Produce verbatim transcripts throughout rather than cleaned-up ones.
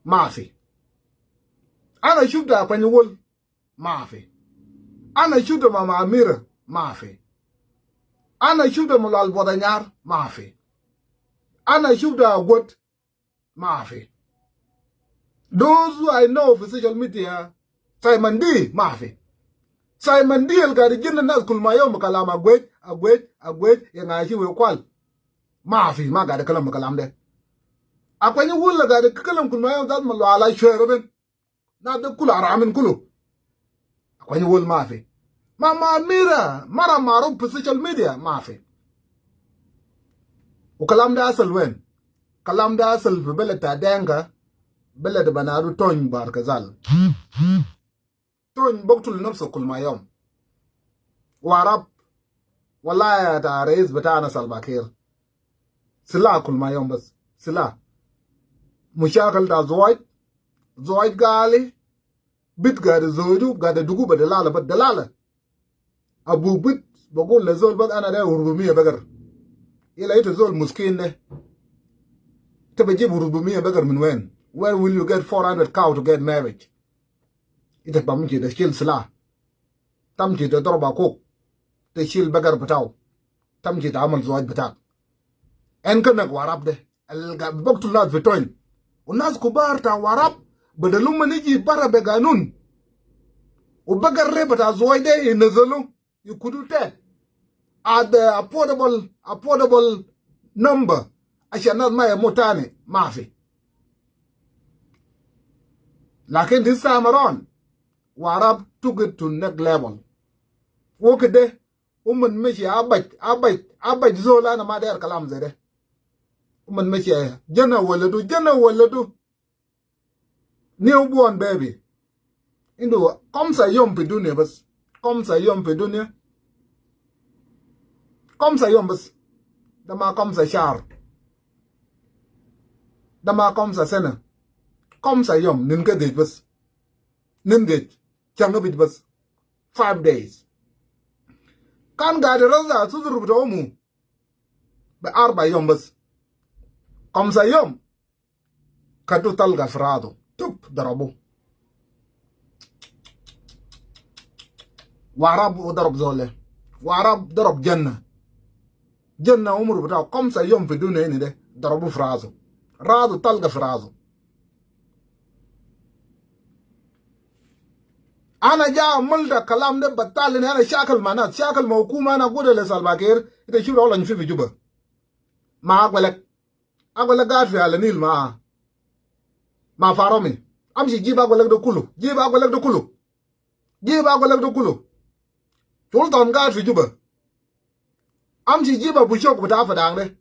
Mafi. Ana shuftu Akwany Wol. Mafi. Ana shuftu Mama Amira. Mafi. Ana shuftu Malual Buot Anyar. Mafi. Ana shuftu Aguot. Mafi. Those who I know fi social media, Simon D, mafi. Simon D al gaid ijin nas kul ma yom kalam Aguet, Aguet, Aguet, ya ngashi we kwal. Mafi, ma gaid kalam kalam de. Akwany Wol al gaid kalam kul ma yom, das Malual Shuer ben. Nas de kulu aramin kulu. Akwany Wol mafi. Mama Amira, mara maruf fi social media, mafi. Wa kalam de asal wen? Kalam de asal fi beled ta Denka, beled banadu Tony Barkazal. Tony biktul nafsu kul ma yom. Warab, wallahi ya ta rais bitana Salva Kiir. Sila kul ma yom bas. Sila. Mushakil ta zawaj. Zawaj gali. Bit gaid izawoju, gaid idugu be dalala, be dalala. Abu bit, bigul le zol bas ana dair arbaamia beker. Illa ita zol miskin de. Ita bejib arbaamia beker min wen? Where will you get four hundred cow to get married? Ita bamshi tashil sila. Tamshi tadarab akuk. Tashil beker bitau. Tamshi taamal zawaj bitak. En kan Warab de. Al gaid biktul nas fi Tony. Wa nas kubar ta Warab, badal umon yiji bara be ganun, wa beker de bita zawaj de yinazzalu, yakutu tet at the affordable, affordable number, ashan nas ma yamut tani, mafi. Lakin this time around, Warab took it to next level. Wa kede, umon mashi abaj, abaj, abaj zol, ana ma dair kalam ze de. Umon mashi, jana waladu, jana waladu. Newborn baby. Indu kamsa yom fi dunia bas. Kamsa yom fi dunia. Kamsa yom bas. De ma kamsa shahr. De ma kamsa sana. Kamsa yom, nin ke dij bas. Nin dij. Changa bit bas. Five days. Kan gaid raza sudur bita umu. Be arba yom bas. Kamsa yom. Katu talga fi rasu. Tup, darabu. Warab wa darab zol de. Warab darab jana. Jana umur bitau kamsa yom fi dunia ini de. Darabu fi rasu. Rasu talga fi rasu. Ana ja amal da kalam de batal ini ana shakil ma nas, shakil ma hukuma, ana guda le Salva Kiir, ita shuf wala nshuf fi Juba. Ma agwelek. Agwelek gaid fi Ala Nil ma, ma Faromi. Amshi jib agwelek de kulu. Jib agwelek de kulu. Jib agwelek de kulu. Sultan gaid fi Juba. Amshi jib Abu Shok bita Fadang de.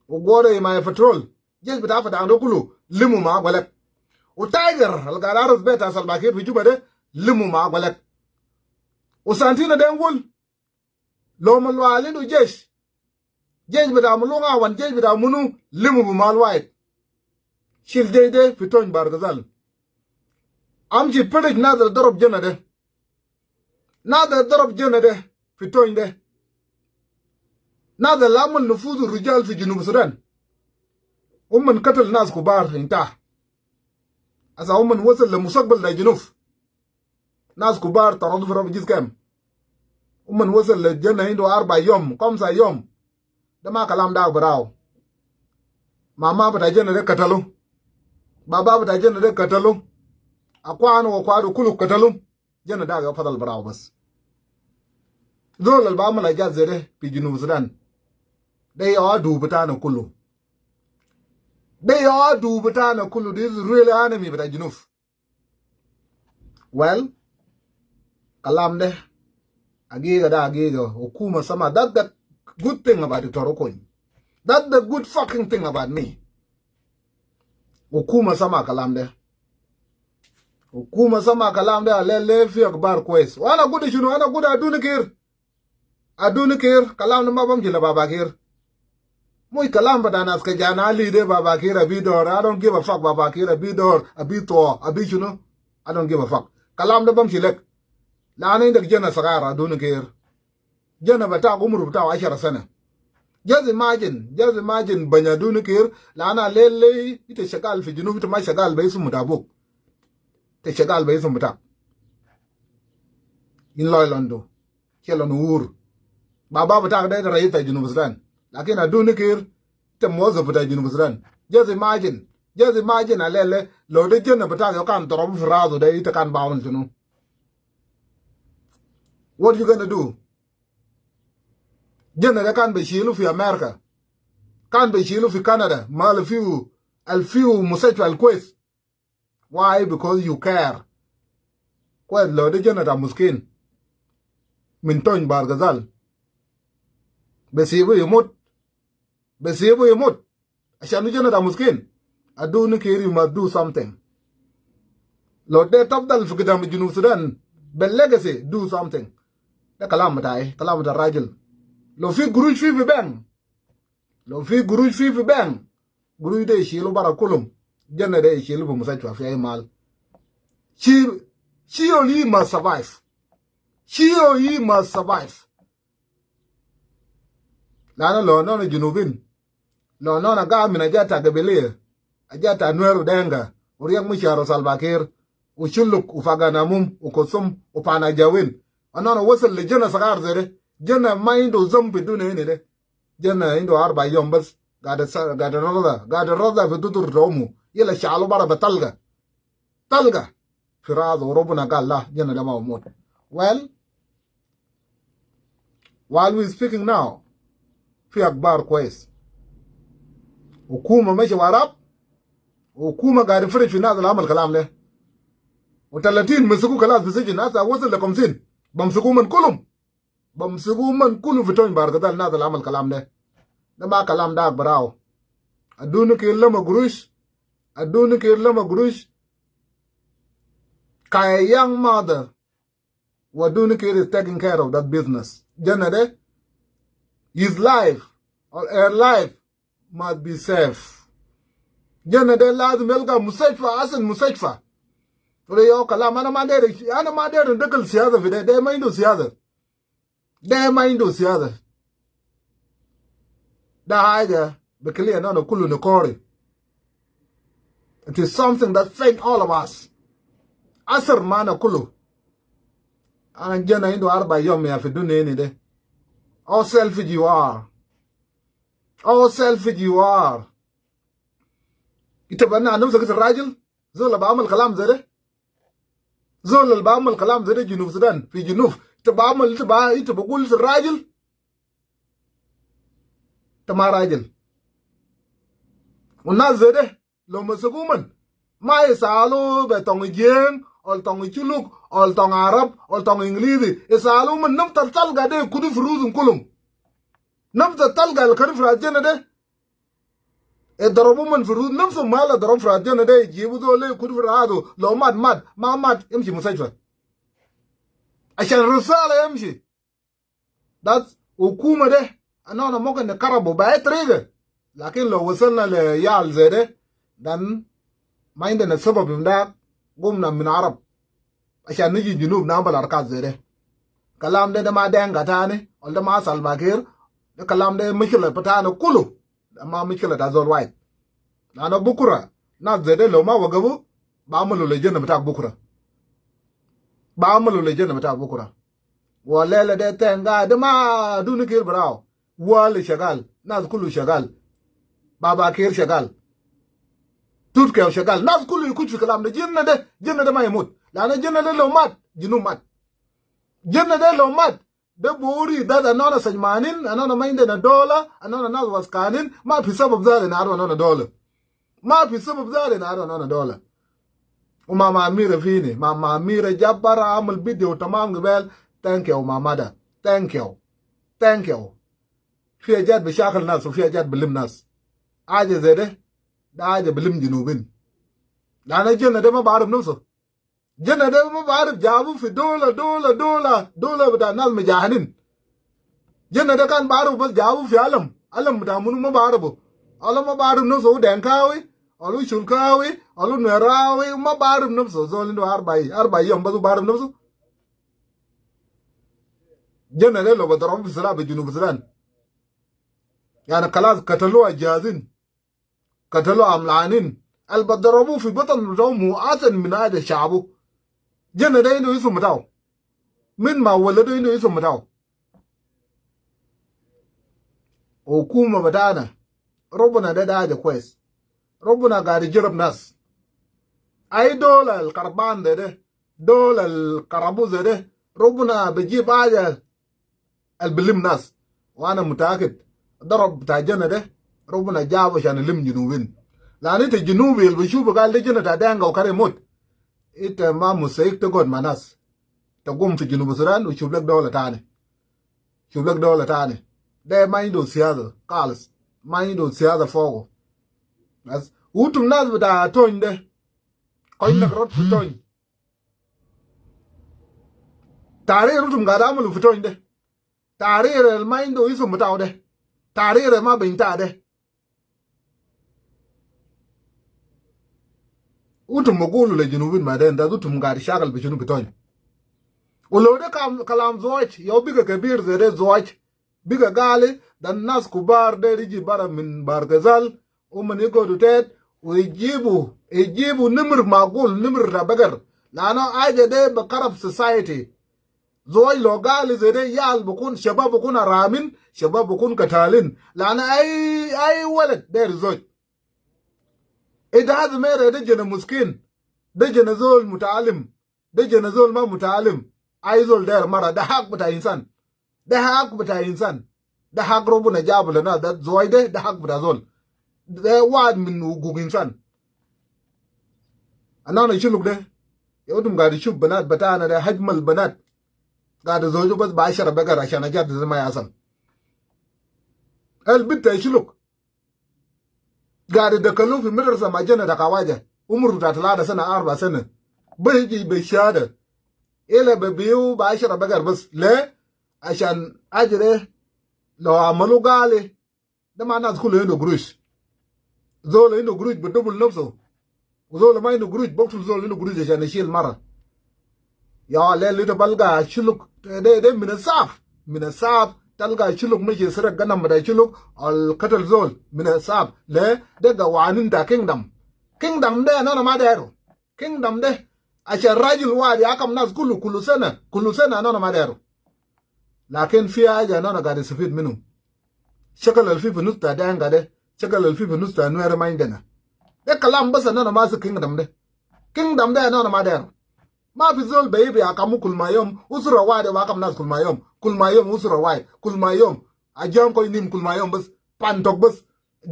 Wa guda ma patrol. Jesh bita Fadang de kulu. Limu ma agwelek. Wa Tiger, al gaid aras beit ta Salva Kiir fi Juba de. Limu ma agwelek. Wa Santina Deng Wul. Lo Malual indu jesh. Jesh bita Malong Awan, jesh bita munu, limu bi Malual wahid. Shil jesh de fi Tony Bargazal. Amshi farij nas al darab jana de. Nas al darab jana de fi Tony de. Nas al amal nufuz rujal fi Junub Sudan. Umon katal nas kubar inta. Asa umon wasal le mustakbal ta Junub. Nas kubar taradu fi Refugee Camp. Umon wasal le jana indu arba yom, kamsa yom. De ma kalam de barau. Mama bita jana de katalu. Baba bita jana de katalu. Akwanu wa akwatu kulu katalu. Jana de ya fadal barau bas. Zol al bi amal hajat ze de fi Junub Sudan. De ya adu bitana kulu. De ya adu bitana kulu. This is really enemy bita Junub. Well, kalam de, agiga de agiga, hukuma sama, that's the good thing about Doctor Okony. That's the good fucking thing about me. Hukuma sama kalam de. Hukuma sama kalam de, ale le fi akbar kwes. Wa ana guda shunu, ana guda Aduni Kiir. Aduni Kiir, kalam de ma bamshi le Baba Kiir. Mush kalam bita nas ke jana li de Baba Kiir, abi dor. I don't give a fuck Baba Kiir, abi dor, abi to, abi shunu. I don't give a fuck. Kalam de bamshi lek. Lanu indak jana sagar, Aduni Kiir. Jana bitak umur bitau ashara sana. Just imagine, just imagine, banya Aduni Kir, lana lele, ita shagal fi Junub, ita ma shagal be isum bita abuk. Ita shagal be isum bitak. In loy lon du. Ke lon ur. Baba bitak de rais ta Junub Sudan. Lakin Aduni Kir, ita muwazzaf bita Junub Sudan. Just imagine, just imagine, a lele, lo de jana bitak yo kan dorobu fi rasu de, ita kan bamul shunu? What you gonna do? Jana de kan bishilu fi America. Kan bishilu fi Canada. Ma al fiu, al fiu mustashfa al kwes. Why? Because you care. Kwes, lo de jana ta miskin. Min Tony Bar Ghazal. Bisibu yamut. Bisibu yamut. Ashan jana ta miskin. Aduni Kir, you must do something. Lo de tafdal fi gidam Junub Sudan be legacy, do something. De kalam bitai, kalam bita rajil. Lo fi gurush fi, fi bank. Lo fi gurush fi, fi bank. Gurush de shilu bara kulum. Jana de shilu fi mustashfa fi ay mal. She, she only must survive. She only must survive. Lana lo nona Junubin. Lo nona ga min ajat ta gabilia. Ajat ta Nuer u Denka. U Riek Machar u Salva Kiir. U Shuluk, u Pagan Amum, u Kusum, u Pana Jawin. Anona wasal le jana sagar zede. Jana ma indu zambi duni ini de. Jana indu arba yom bas. Gada sa-, gada rada. Gada rada fi dudur ta umu. Yala shalu bara be talga. Talga. Fi rasu, Rabbuna gal la, jana de ma bimut. Well, while we speaking now, fi akbar kwes. Hukuma mashi warab, hukuma gadi firish fi nas al amal kalam de. U talatin misiku kalas fi sijin, nas al wasil le kamsin. Bamsiku man kulum. Bamsiku man kulu fi Tony Bar Ghazal, nas al amal kalam de. De ma kalam dak barau. Aduni Kir lama gurush. Aduni Kir lama gurush. Ka a young mother, Aduni Kir is taking care of that business. Jana de, his life or her life must be safe. Jana de lazim yalga mustashfa, ahsan mustashfa. Wala yo kalam, ana ma der, ana ma der dakhal siyasa fi de, de ma indu siyasa. De ma indu siyasa. De haja bi kili anana kulu ni kori. It is something that faint all of us. Asar mana kulu. Ana jana indu arba yom ya fi dunia ini de. How selfish you are. How selfish you are. Ita bana nafsak rajil. Zol al bi amal kalam zede. Zol al bi amal kalam zede Junub Sudan. Fi Junub. Ita bi amal, ita bi, ita bi gul rajil. Ita ma rajil. Wa nas zede, lo masiku uman, ma isalu be tong Jieng, ol tong Shuluk, ol tong Arab, ol tong Ingilizi. Isalu uman nafsa talga de kudu fi rusum kulum. Nafsa talga al kari fi ras jana de. E dorobu uman fi rus, nafsu ma al dorobu fi ras jana de, jibu zol de kudu fi rasu, lo mat, mat, ma mat, imshi mustashfa. Ashan risala imshi. That's hukuma de, anana mumkin nakarabu bi ay tariga. Lakin lo wasalna le yal zede, dan ma indana sabab inda gumna min Arab. Ashan niji Junub namal harakat zede. Kalam de, de ma Denka tani, wala de ma Salva Kiir, de kalam de mushkila bitana kulu. De ma mushkila ta zol wahid. Lanu bukura, nas zede lo ma wagafu, bi amalu le jana bita bukura. Bi amalu le jana bita bukura. Wa lela de tenga, de ma Aduni Kir barau. Wali shagal, nas kulu shagal. Baba Kiir shagal. Tutkew shagal. Nas kulu yakush fi kalam de. Jana de, jana de ma yamut. Lanu jana de lo mat, Junub mat. Jana de lo mat, de buri, de anana sajmanin, anana ma indana dola, anana nas waskanin, ma fi sabab zatu ina adu anana dola. Ma fi sabab zatu ina adu anana dola. Wa Mama Amira fini, Mama Amira jab bara amal video tamam gibel, thank you Mama da, thank you, thank you. Fi hajat bi shakil nas, wa fi hajat bi lim nas. Haja zede, de haja bi lim Junubin. Lanu jana de ma barif nafsu. Jana de ma barif jabu fi dola, dola, dola, dola bita nas mujahirin. Jana de kan barif bas jabu fi alam. Alam bita munu ma barifu. Alam ma barif nafsu hu Denkawi, wala hu Shulkawi, wala hu Nuerawi, ma barif nafsu. Zol indu arba, arba yom bas hu barif nafsu. Jana de lo bi dorobu fi silah be Junub Sudan. Yani kalas katalo ajazin, katalo amlanin. Al badarabu fi batan bitau mu asan min aja shabu. Jana de indu isum bitau. Min ma waladu indu isum bitau. Hukuma bitana. Rabbuna de da aja kwes. Rabbuna gadi jarab nas. Ai dola al karban de de. Dola al karabu de de. Rabbuna bejib aja al bilim nas. Wa ana mutakid. Darab bita jana de. Rabbuna jabu shan lim junubin. Lani te junubi al bishufu gal de jana ta denga wa kare mut. Ita ma musaik ta god ma nas. Ta gum fi Junub Sudan u shuf lek dola tani. Shuf lek dola tani. De ma indu siyasa kalas. Ma indu siyasa fogo. Bas. Utum nas bita tony de. Koy nak rot fi tony. Tarir utum gada amalu fi tony de. Tarir el ma indu isum bitau de. Tarir el ma binta de. Utum ma gulu le junubin ma de, da utum gadi shagal bi shunu bitony. Ulo de kam, kalam zoj, yo biga kabir ze de zoj. Biga gali, da nas kubar de riji bara min Bargazal, uman igodu tet, u ijibu, ijibu nimir magul, nimir ta begar. Lano aja de be karab society. Zoj lo gali ze de yal bukun, shabab bukun aramin, shabab bukun katalin. Lano ai, ai walad der zoj. Ita hadi mere de jana muskin, de jana zol mutaalim, de jana zol ma mutaalim. Ai zol der mara, de hak bita insan. De hak bita insan. De hak Rabbuna jabu lana, de zoj de, de hak bita zol. De wad min hukuk insan. Anana shuluk de. Ya utum gadi shuf banat bitana de, hajmal banat. Gadi zoju bas bi ashara begar ashan ajat de ma yasal. El bit ta shuluk. Gadi dakalu fi madrasa ma jana ta kawaja. Umur ta talata sana, arba sana. Biji be shahada. Ila be biu bi ashara begar bas. Le, ashan ajire, lo amalu gali. De ma nas kulu indu gurush. Zol indu gurush bi double nafsu. Wa zol ma indu gurush, boktul zol indu gurush ashan ishil mara. Ya lel ita balga shuluk, de, de min asaf. Min asaf, talga shuluk mashi sirak ganam bita shuluk, al katal zol. Min asaf, le, de gawanin ta kingdom. Kingdom de anana ma deru. Kingdom de, ashan rajul wadi akam nas kulu, kulu sana, kulu sana anana ma deru. Lakin fi aja anana gadi safid minu. Shakal al fi fi nus ta denga de, shakal al fi fi nus ta nuer ma indena. De kalam bas anana ma si kingdom de. Kingdom de anana ma deru. Ma fi zol be ibi akamu kul ma yom, usra wahid wa akam nas kul ma yom, kul ma yom usra wahid, kul ma yom. Ajam koy nim kul ma yom bas, pantok bas.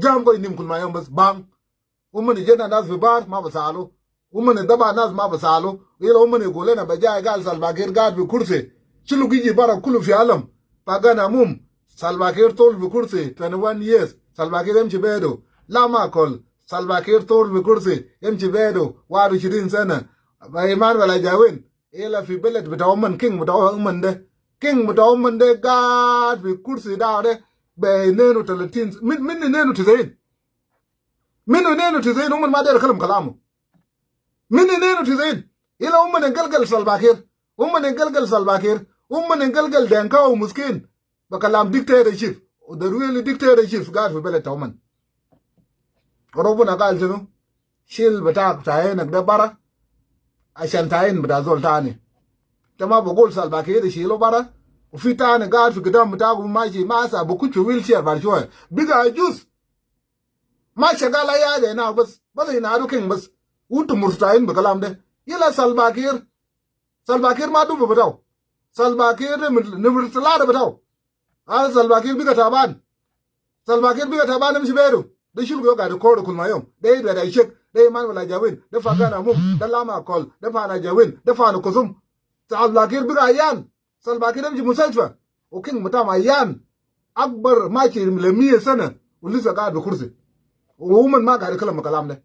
Jam koy nim kul ma yom bas, bang. Umani jena nas fi bar ma basalu. Umani daba nas ma basalu. Ila umani gulena bajai gal Salva Kiir gad fi kursi. Shuluk iji bara kulu fi alam. Pagan amum. Salva Kiir tol fi kursi twenty-one years. Salva Kiir yamshi bedu. Lama kol. Salva Kiir tol fi kursi yamshi bedu. Wahid wa ishirin sana. Ba iman wala jawin. Ila fi beled bita uman, king bita uman de. King bita uman de gad fi kursi da de. Be inen u talatin. Min, min inen u tisain. Min inen u tisain, uman ma der kalam kalamu. Min inen u tisain. Ila uman galgal Salva Kiir. Uman galgal Salva Kiir. Uman galgal Denka u muskin. Be kalam dictatorship. U de really dictatorship gad fi beled ta uman. Rabbuna gal shunu? Shil bitak ta enak de bara. Ashan ta en bita zol tani. Te ma bugul Salva Kiir shilu bara. Wa fi tani gad fi gidam bitagu mashi masa bukuchu wheelchair bar shuwa. Biga ajuz. Ma shagal ay haja hina bas, bas hina adu king bas. Utu murtain bi kalam de. Ila Salva Kiir. Salva Kiir ma dubu bitau. Salva Kiir de nimr-, nimr talata bitau. Al Salva Kiir biga taban. Salva Kiir biga taban yamshi bedu. De shuluk yo gad kore kul ma yom. De idu da shek. De iman wala jawin. De fagan amum. De lama kol. De fana jawin. De fana kusum. Salva Kiir biga ayan. Salva Kiir yamshi mustashfa. Wa king bitam ayan. Akbar mashi le mia sana. Wa lisa gad fi kursi. Wa uman ma gad kalam kalam de.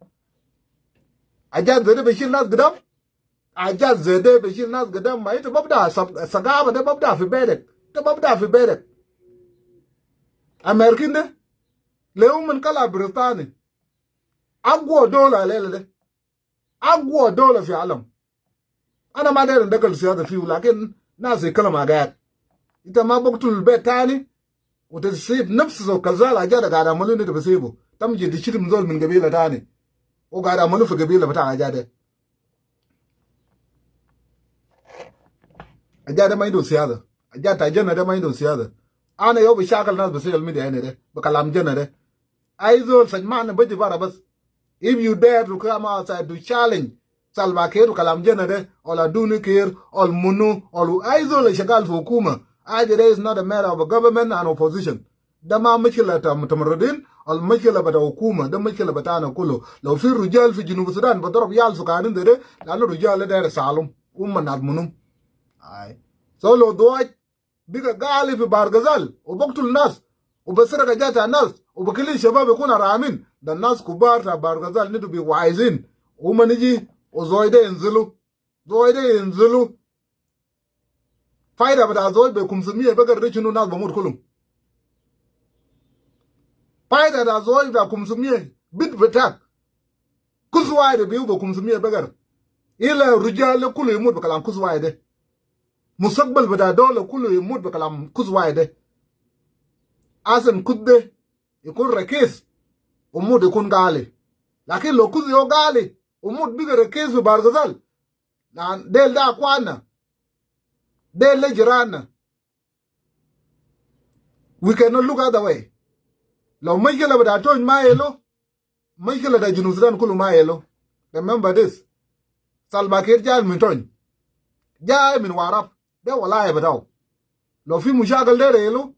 Ajat zede bishil nas gidam. Ajat zede bishil nas gidam. Ma ita babda sab-, sagaba de babda fi bedek. Ita babda fi bedek. Amerikin de. Le uman kala Britani. Agwa dola lele de. Agwa dola fi alam. Ana ma der dakal siyasa fiu, lakin nas kalam agad. Ita ma buktul bet tani. وتسيب نفس الزول كذلك. حاجات قاعد يعملوا انت بسيبه. تمشي تشتم زول من قبيلة تاني. وقاعد يعملوا في قبيلة بتاع حاجات ده. حاجات ده ما عنده سياسة. حاجات بتاع جنة ده ما عنده سياسة. أنا يوم بشاكل ناس بسوشيال ميديا هنا ده بكلام جنة ده. أي زول سجمان بجي برا بس. If you dare to come outside to challenge Salva Kiir وكلام جنة ده، ولا دوني كير، ولا منو، ولا أي زول شغال في حكومة. حاجة ده is not a matter of a government and opposition. ده ما مشكلة بتاع متمردين، المشكلة بتاع حكومة، ده مشكلة بتاعنا كله. لو في رجال في جنوب السودان بضرب عيال سكانين زي ده، لأنه الرجال ده داير يسالم، هم ناس منهم. أي. So لو دوج بقى قالي في بحر الغزال وبقتل ناس وبسرق حاجات الناس وبكلي شباب يكون حرامين، ده الناس كبار بتاع بحر الغزال need to be واعظين. وهم نجي وزوي ده ينزلوا، زوي ده ينزلوا. فايدة بتاع زوي بخمسمية بقر ده شنو؟ ناس بموت كلهم. فايدة بتاع زوي بتاع خمسمية بيت بتاعك. كوز واحد يبيعوا بخمسمية بقر. إلا الرجال ده كله يموت بكلام كوز واحد ده. مستقبل بتاع دولة كله يموت بكلام كوز واحد ده. أحسن كوز ده يكون رخيص وموت يكون غالي. لكن لو كوز يو غالي وموت بقى رخيص في بحر الغزال، لأن ديل ده أخواننا. ديل ده جيراننا. We cannot look other way. لو مشكلة بتاع تونج ما يلو، مشكلة بتاع جنوب السودان كله ما يلو. Remember this. Salva Kiir جاي من تونج. جاي من وراب. ده ولاية بتاعه. لو في مشاكل ده يلو،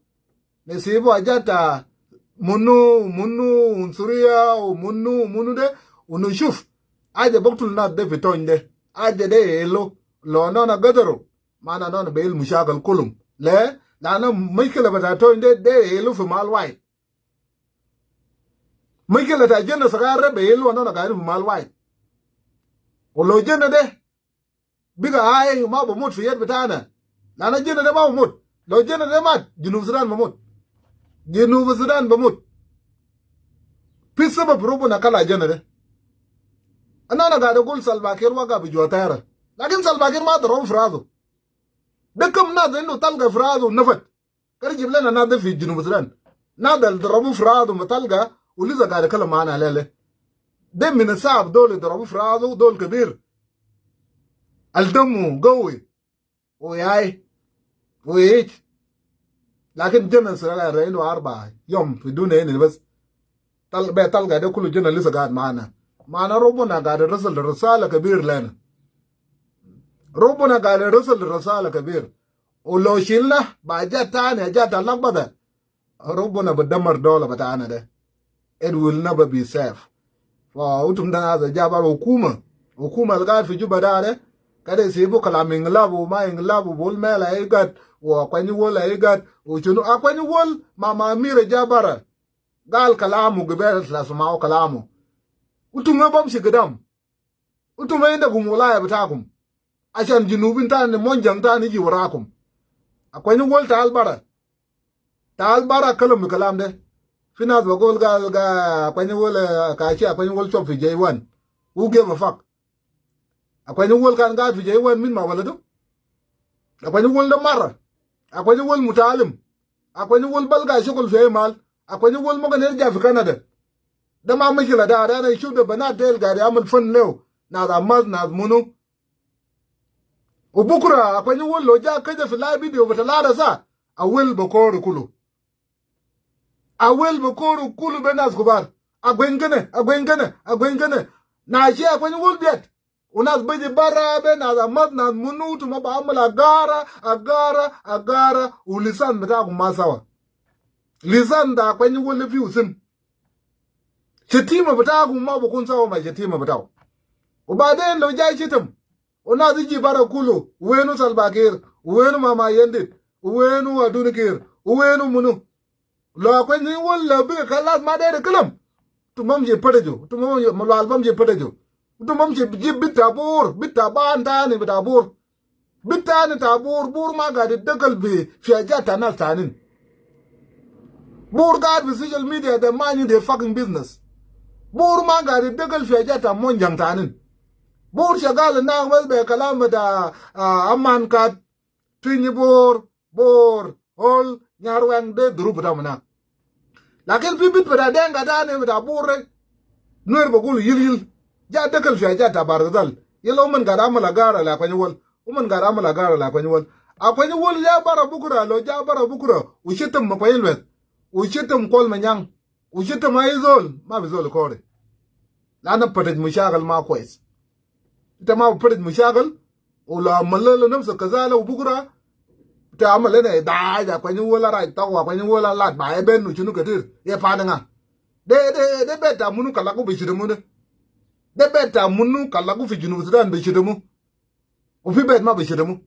نسيبه حاجات بتاع منو، منو، عنصرية، ومنو، منو ده، ونشوف. حاجة بقتل الناس ده في تونج ده. حاجة ده يلو. لو أنا قدروا، ما أنا بيل مشاكل كلهم. ليه؟ لأن مشكلة بتاع تونج ده، ده يلو في مال واحد. مشكلة بتاع جنة صغير ده بيلو أنا قاعدين في مال واحد. ولو جنة ده بقى حي وما بموت في يد بتاعنا. لأن جنة ده ما بموت. لو جنة ده مات، جنوب السودان بموت. جنوب السودان بموت. في سبب ربنا خلق جنة ده. أنا، أنا قاعد أقول سلفا كير وقع بجوا تيرا. لكن سلفا كير ما ضربوا في راسه. ده كم ناس عنده طلقة في راسه ونفد. كده جيب لنا ناس ده في جنوب السودان. ناس ده ضربوا في راسه بطلقة ولسه قاعد يتكلم معانا عليه. ده من الصعب دول يضربوا في راسه، دول كبير. الدمه قوي. وياي. ويج. لكن جنة سرقة عنده أربعة يوم في الدنيا هنا بس. طل-، بطلقة ده كله جنة لسه قاعد معانا. معانا ربنا قاعد يرسل رسالة كبير لنا. ربنا قاعد يرسل رسالة كبير. ولو شلنا بحاجات تانية، حاجات اللخبطة، ربنا بدمر دولة بتاعنا ده. It will never be safe. فأنتم ده ناس جابر حكومة. حكومة القاعد في جوبا ده، ده. كده يسيبوا كلام انقلاب وما انقلاب وبول ميل هيقعد وأكواني وول هيقعد وشنو. أكواني وول ماما أميرة جابر. قال كلامه قبل لا سمعوا كلامه. أنتم ما بمشي قدام. أنتم ما عندكم ولاية بتاعكم. عشان جنوبين تاني، مونجان تاني يجي وراكم. أكواني وول تعال برا. تعال برا أتكلم بكلام ده. في ناس بقول قال، قال أكواني وول، آه، كاشي أكواني وول شوف في جي وان. Who give a fuck؟ أكواني وول كان قاعد في جي وان مين ما ولده؟ أكواني وول ده مرة. أكواني وول متعلم. أكواني وول بلقى شغل في أي مال. أكواني وول ممكن يرجع في كندا. ده ما مشكلة ده، ده أنا يشوف ده بنات ديل قاعد يعمل فن له. ناس أماس، ناس منو. وبكرة أكواني وول لو جاء كده في لايف فيديو بتاع لا رسا، أول بكور كله. أول بكور كله بين ناس كبار. أكوين كنه، أكوين كنه، أكوين كنه. ناشي أكواني وول بيت. وناس بجي برا بين ناس أماس، ناس منو، أنتم ما بعمل أقارا، أقارا، أقارا، ولسان بتاعكم ما سوا. لسان ده أكواني وول فيه سم. شتيمة بتاعكم ما بكون سوا مع شتيمة بتاعه. وبعدين لو جاي شتم، وناس يجي برا كله، وينو سلفا كير؟ وينو ماما ينديد؟ وينو أدوني كير؟ وينو منو؟ لو أكواني وول بقى خلاص ما داير يتكلم، أنتم بمشي فتشوا، أنتم بمشي، ملوال بمشي فتشوا. أنتم بمشي بجيب بيت بور، بيت بان تاني بتاع بور. بيت تاني بتاع بور، بور ما قاعد يتدخل في، في حاجات تاع ناس تانين. بور قاعد في السوشيال ميديا ده ما عنده fucking business. بور ما قاعد يتدخل في حاجات تاع مونجان تانين. بور شغال هناك بس بكلام بتاع، آه، أمان كات، تيني بور، بور، هول، Nyarweng de durub bita minak. Lakin fi bit bita Dinka tani bita Bor de, Nuer bigulu yil yil. Ja dekel fi aja ta Bahr el Ghazal. Yala uman gad amal agara le Akwany Wol. Uman gad amal agara le Akwany Wol. Akwany Wol ja bara bukra, lo ja bara bukra, u shitim Makwany Lueth, u shitim Kuol Manyang, u shitim ai zol, ma fi zol kore. Lanu bi fataj mushakil ma kwes. Ita ma bi fataj mushakil, u lo amal le nafsu kazalik, u bukra ita amal lena idaja Akwany Wol, raj tawa Akwany Wol, lat ba e ben u shunu ketir. Ye fadanga. De, de, de bet ta munu kalagu bi shitimu de. De bet ta munu kalagu fi Junub Sudan bi shitimu. U fi bet ma bi shitimu.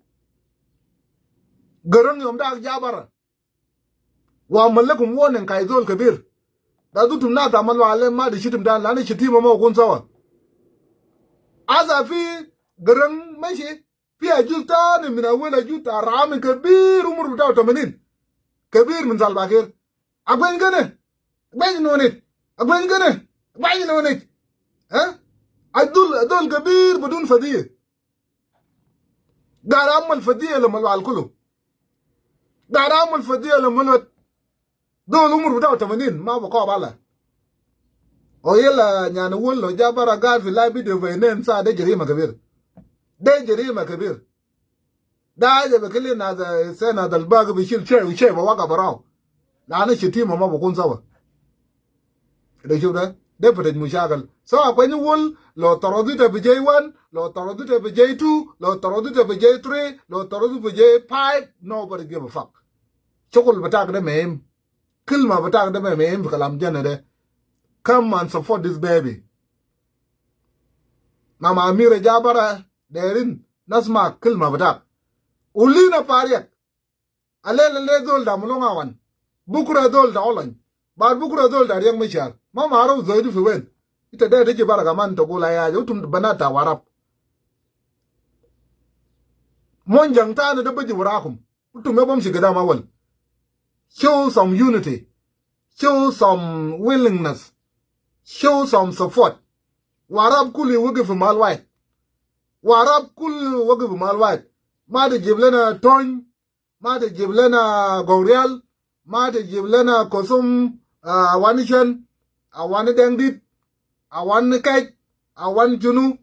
Garang yom dak ja bara. Wa amal lekum warning ka ai zol kebir. Da utum nas ta amal wale ma di shitim tani, lanu shitima ma bikun sawa. Asa fi Garang mashi, fi ajuz tani min awel ajuz ta rami kebir, umur bitau tamanin. Kebir min Salva Kiir. Agweny gene. Agweny nonit. Agweny gene. Agweny nonit. Eh? Azol, azol kebir bidun fadiya. Gad amal fadiya le Malual kulu. Gad amal fadiya le Malual. Zol umur bitau tamanin, ma bi kob ala. O yala Nyana Wol lo ja bara gad fi live video fi nen sa, de jarima kebir. De jarima kebir. De aja bi kili nas, se nas al bagi bi shil shei u shei bi waga barau. Lanu shitima ma bikun sawa. De shuf de, de fataj mushakil. So Akwany Wol, lo taradu ita fi J one, lo taradu ita fi J two, lo taradu ita fi J three, lo taradu fi J five, nobody give a fuck. Shukul bitak de ma him. Kilma bitak de ma him fi kalam jana de. Come and support this baby. Mama Amira ja bara, derin nasma kilma bitak. U lina fi Ariak. Alela de zol ta munu Awan. Bukra zol ta Olony. Baad bukra zol ta Riek Machar. Ma maruf zol de fi wen. Ita de tiji bara kaman tagul ai aja. Utum banat ta Warap. Monjang tani de biji warakum. Utum ya bamshi gidam awal. Show some unity. Show some willingness. Show some support. Warap kulu wagif fi mahal wahid. Warap kulu wagif fi mahal wahid. Ma tijib lena Tony, ma tijib lena Gogrial, ma tijib lena Kusum, ah, Awan Shen, Awan Dengdit, Awan Kech, Awan Junu,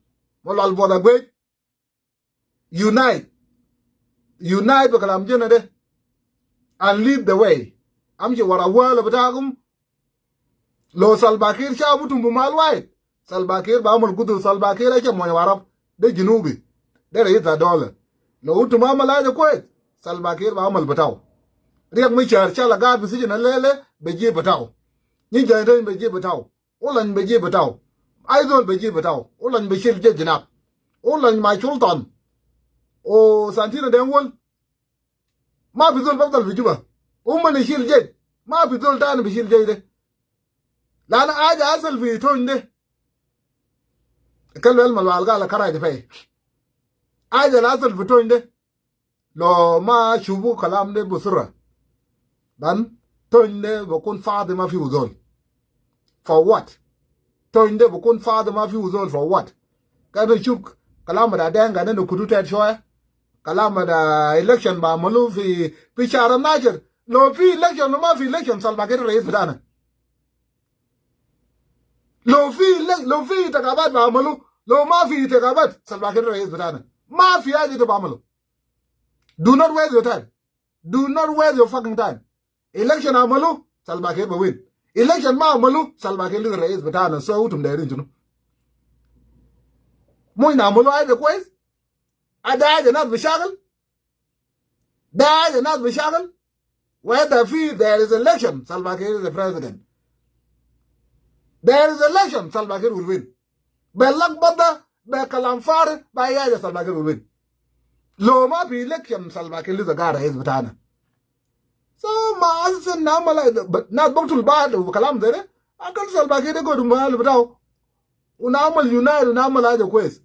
Malual Boda Gwech. Unite. Unite bi kalam jena de. And lead the way. Amshi wara wala bitakum. Lo Salva Kiir shaf utum bi mahal wahid, Salva Kiir bi amal gudu. Salva Kiir aja moin Warap. De Junubi. De rais ta dola. Lo utum amal aja kwes, Salva Kiir bi amal bitau. Riek Machar shala gad fi sijin alela, bi jib bitau. Nyi jai den bi jib bitau. Olony bi jib bitau. Ai zol bi jib bitau. Olony bi shil jesh hinak. Olony ma Sultan. U Santina Deng Wol. Ma fi zol bafdal fi Juba. Uman bi shil jesh. Ma fi zol tani bi shil jesh de. Lanu aja asal fi Tony de. Kalu el Malual gal kara de fai. Aja al asal fi Tony de. Lo ma shufu kalam de bi sura. Dan Tony de bikun fadi ma fiu zol. For what? Tony de bikun fadi ma fiu zol for what? Kan shuf kalam da Deng, kan kudu tet shoya. Kalam da election bi amalu fi, fi shahar atnashar. Lo fi election, lo ma fi election, Salva Kiir rais bitana. Lo fi ele-, lo fi intikabat bi amalu, lo ma fi intikabat, Salva Kiir rais bitana. Ma fi haja de bi amalu. Do not waste your time. Do not waste your fucking time. Election amalu, Salva Kiir bi win. Election ma amalu, Salva Kiir lisa rais bitana. So utum dairin shunu? Mu in amalu haja kwes? Ada haja nas bi shagil? Ada haja nas bi shagil? Whether fi there is election, Salva Kiir is the president. There is election, Salva Kiir will win. Bi lagbada, bi kalam farig, bi ai haja, Salva Kiir will win. Lo ma fi election, Salva Kiir lisa gad rais bitana. So ma asan na amala, but na buktul bad u kalam zede. Akal Salva Kiir de gudu mahal bitau. U na amal unite, u na amal haja kwes.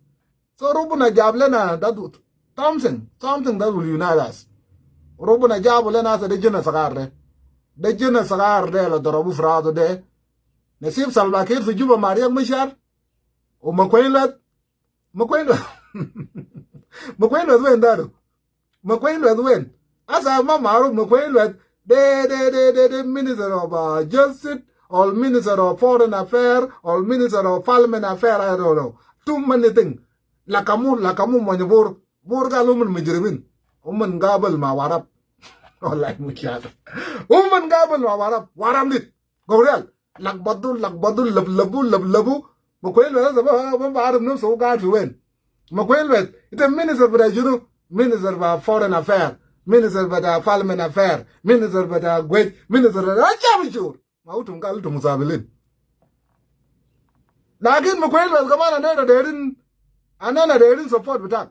So Rabbuna jab lena that would, something, something that will unite us. Rabbuna jab lena sa de jina sagar de. De jina sagar de lo darabu fi rasu de. Nasib Salva Kiir fi Juba ma Riek Machar. U Makuei Lueth. Makuei Lueth. Makuei Lueth wen daru? Makuei Lueth wen? Asa ma maruf Makuei Lueth. De, de, de, de, de Minister of uh, Justice, or Minister of Foreign Affairs, or Minister of Parliament Affairs, I don't know. Too many things. Lakamu, lakamu manya bor. Bor ga lumen mujrimin. Umen gabel ma Warap. Wallahi mujrimin. Umen gabel ma Warap. Warap nit. Go real. Lakbadu, lakbadu, lab-, labu, lab-, labu. Makwel wes, ba, ba, ba, Arab num so ga fi wen. Makwel wes. Ita minister bada shunu, minister ba foreign affair, minister bada parliament affair, minister bada gwet, minister bada acha mishur. Ma utum gal utum musabilin. Lakin makwel wes kaman anena derin, anena derin support bitak.